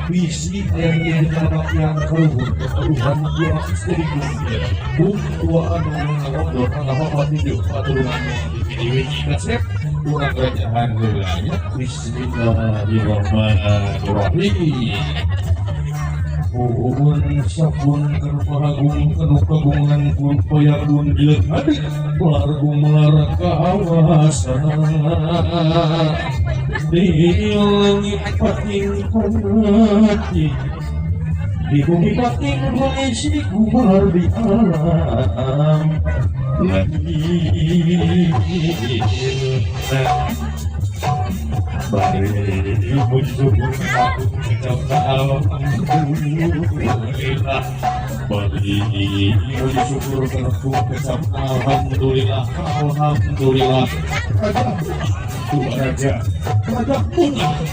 Bisi yang yang keruhun keruhan Bismillahirrahmanirrahim. Uhun sabun kerupahagung kenukagungan kulpayakun jelek hadi wargu melarang kawasan di langit pating hati di bumi pating polisi kumar di alam lahir. Alhamdulillah, bagi syukur alhamdulillah, alhamdulillah. Raja, raja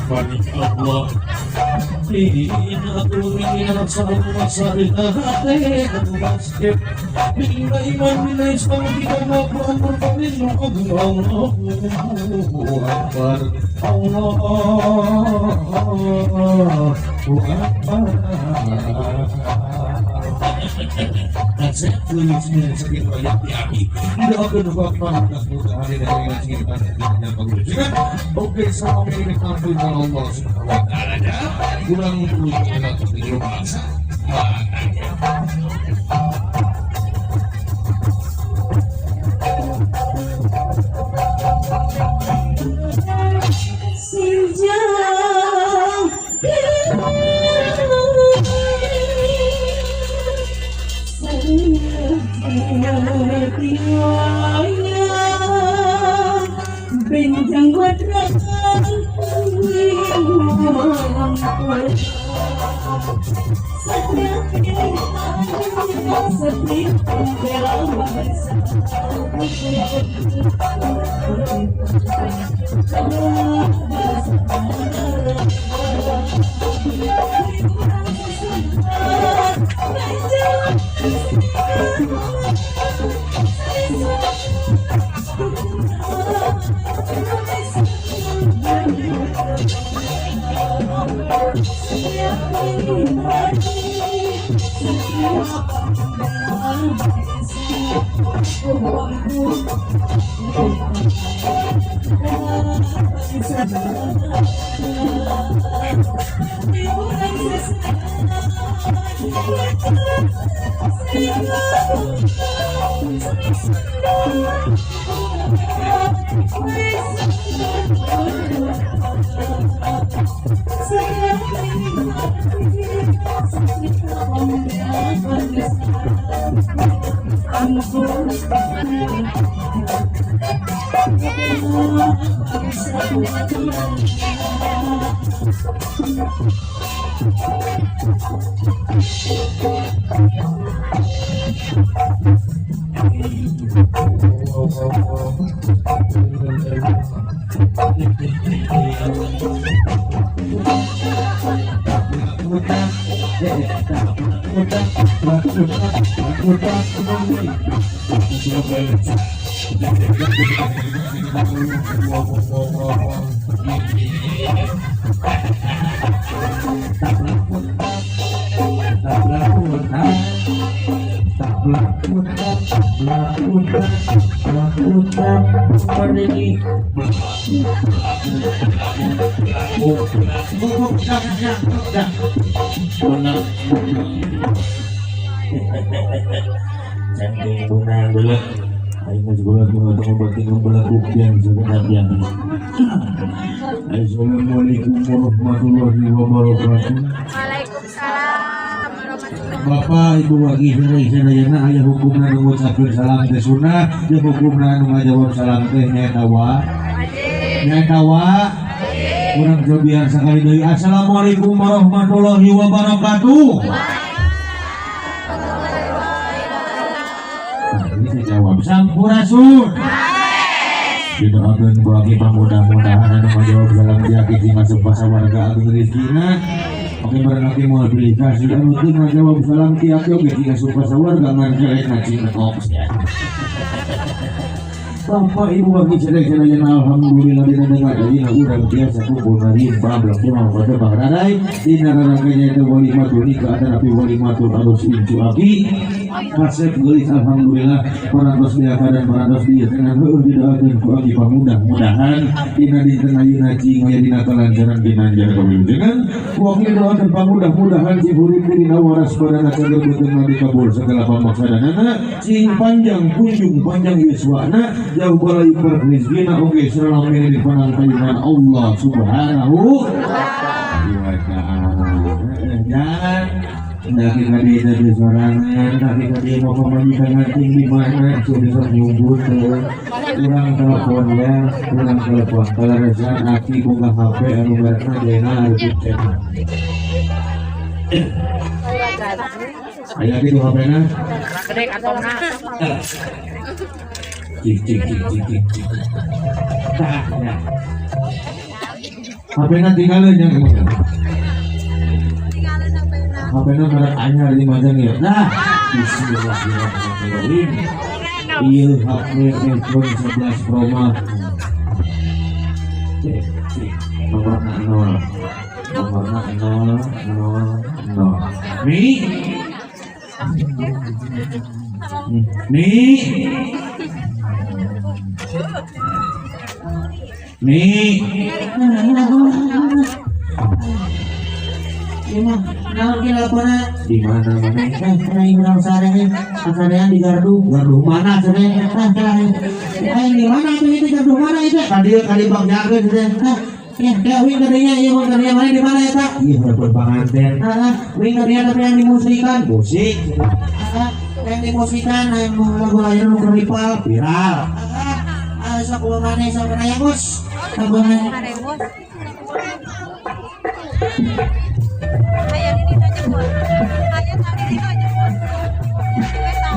bagi Allah. Akbar, Allahu Akbar. Oke, sama ini tampil Allah Subhanahu wa taala. Kurang Benjang Saking bunang dulu. Aing geus golat nu tong berarti ngebelaguk yang sekedap yang. Assalamualaikum warahmatullahi wabarakatuh. Waalaikumsalam warahmatullahi. Bapak Ibu wagi sadayana, aya hukumna nu ngucapkeun salam teh sunnah, jeung hukumna nu ngajawab salam teh nyaeta wa Wajib. Nyaeta wa Urang cobian sakali deui. Assalamualaikum warahmatullahi wabarakatuh. Nah, ini saya jawab sampurasun. Didoakeun ku aki mudah-mudahan anu ngajawab salam ti aki cing asup ka sawarga, agung rezekina. Oke, bareng aki moal pilih kasih, anu teu ngajawab salam ti aki oge cing asup ka sawarga, ngan kelekna cing nekok sia. Bapak Ibu bagi sadaya, alhamdulillah dina dengar dina urang biasa kumpul ngariung pablak demam pada bang dina rarangkanya itu walimatul nikah atanapi walimatul arus incu aki kasep geulis. Alhamdulillah parantos biasa dan parantos dieu tenang. Heueuh, didoakeun ku aki pamudah-mudahan dina dinten ayeuna cing aya dina kalancaran ginanjar kawilujengan. Ku aki doakeun pamudah-mudahan cing hurip dina waras badana, cager beuteungna dikabul segala pamaksadanana, cing panjang kunjung panjang yuswana, jauh balai rezekina oge selama di panangkayunan Allah Subhanahu wa Ta'ala. Dan kaki kaki itu sorangan, kaki kaki mau pemajikan ngating di mana sudah nyumbut kurang telepon ya, kurang telepon. Kalau resan aki buka HP anu merekna jena harus cek. Aya gitu HP na. Gede kantongna. Cik cik cik cik cik cik. Tah, ya. HP na tinggalin yang emang. HP na merek anyar di majang ya. Nah, bismillahirrahmanirrahim. Iya, HP iPhone 11 Pro Max. Cek, cek. Nomorna 0. Nomorna 0 0 0. Mi. Mi. Mi. Iya, naon ki laporna? Di mana mana? Eh, aing urang sare sarean di gardu. Gardu mana cenah? Eh, eh, eh, di mana tuh itu, gardu mana itu? Tadi kali bang jaga cenah. Eh, ya, ya, wing kadinya, iya, wing kadinya, mana di mana ya, Pak? Iya, telepon panganten. Ah, ah, wing kadinya tapi yang dimusikan. Musik. Ah, ah, yang dimusikan, yang lagu lain nu rival. Viral. Ah, ah, sok kumaha maneh, sok nanya bos. Lagu maneh. Marewos. Aya di ditu jemput. Aya tadi di ditu jemput. Eta.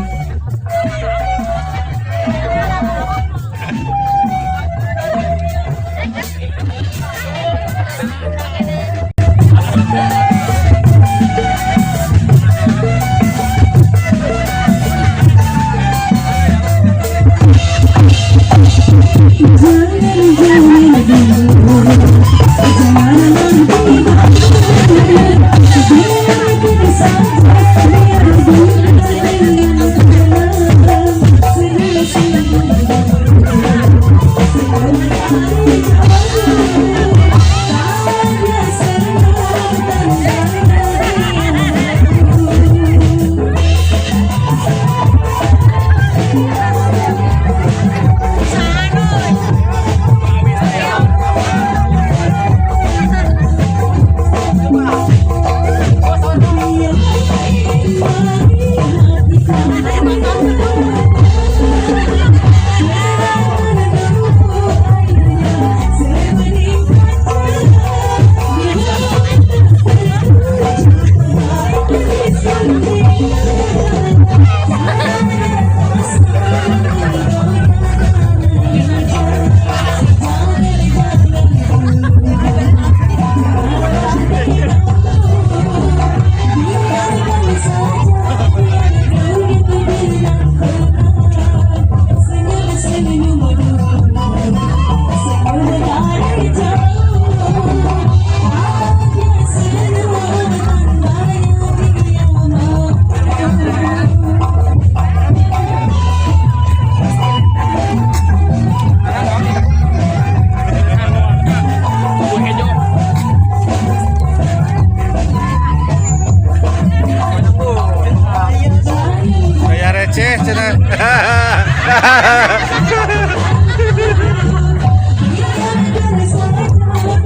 Jangan jangan jangan nanti biar saja biar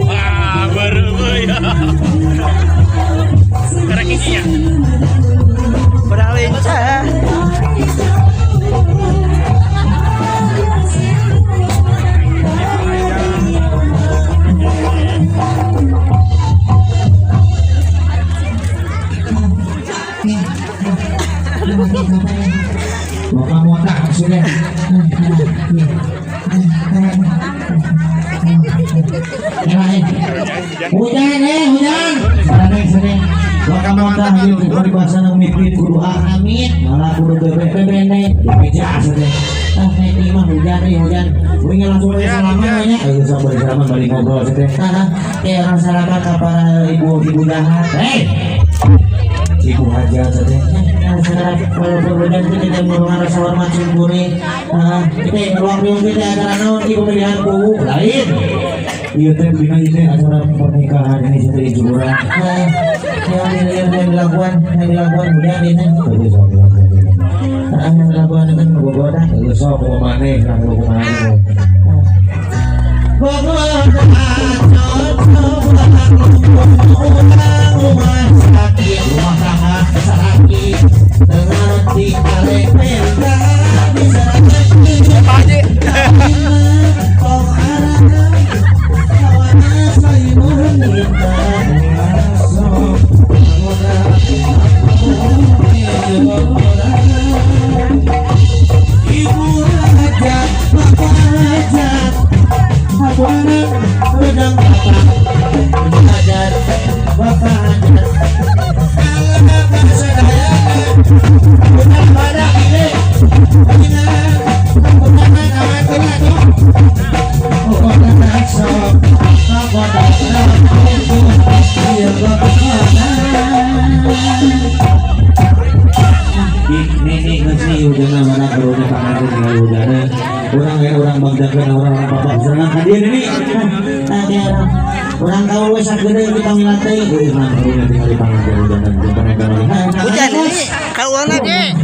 Wah, baru ya. Karena giginya. Padahal lincah. Bapak muatah maksudnya. Hujan hujan. Sareng sareng. Bapak muatah ieu teh paribasa mimpin kudu A. Amin. Malah kudu B B B B N. B jas teh. Ah, ini mah hujan nih hujan. Uing langsung Hujan, salaman hujan. nya. Ayo sok bari salaman bari ngobrol teh. Ah, kayak orang salaman ke para ibu-ibu jahat. Hei. Ibu hajat teh. Nah, sekarang walaupun hujan kita tidak mengurangkan rasa hormat syukuri. Nah, kita ruang riung kita acara naon di pemilihan kuwu Lain. Ieu teh dina ieu teh acara pernikahan ini teh urang. Nah, yang dilakukan hujan ini. Tadi sok dilakukan. Nah, yang dilakukan itu bobodah. Lu sok kumaha maneh lah lu kumaha. Rumah tangga sakit dengan Pak Haji. Ibu hajat, bapak hajat, aku anak wedang bapak hajat, bapak hajat. Anak sadayana, bukan pada ini, bagaimana, bukan amat tuh. Oh, tak sok, aku tak iya bapak. Ini geus nih hujanna mana karunya panganten tinggal hujanna. Urang ya urang bangjakeun orang-orang bapak senang ka dieu ini. Nah, dia orang orang kau wes sagede kita milatih. Euy mah karunya tinggal di panganten hujanna jeung panganten lagi. Hujan ini. Kau lagi.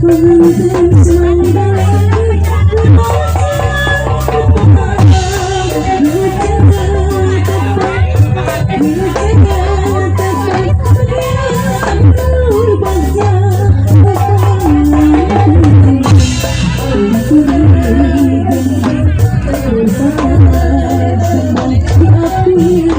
Thank you.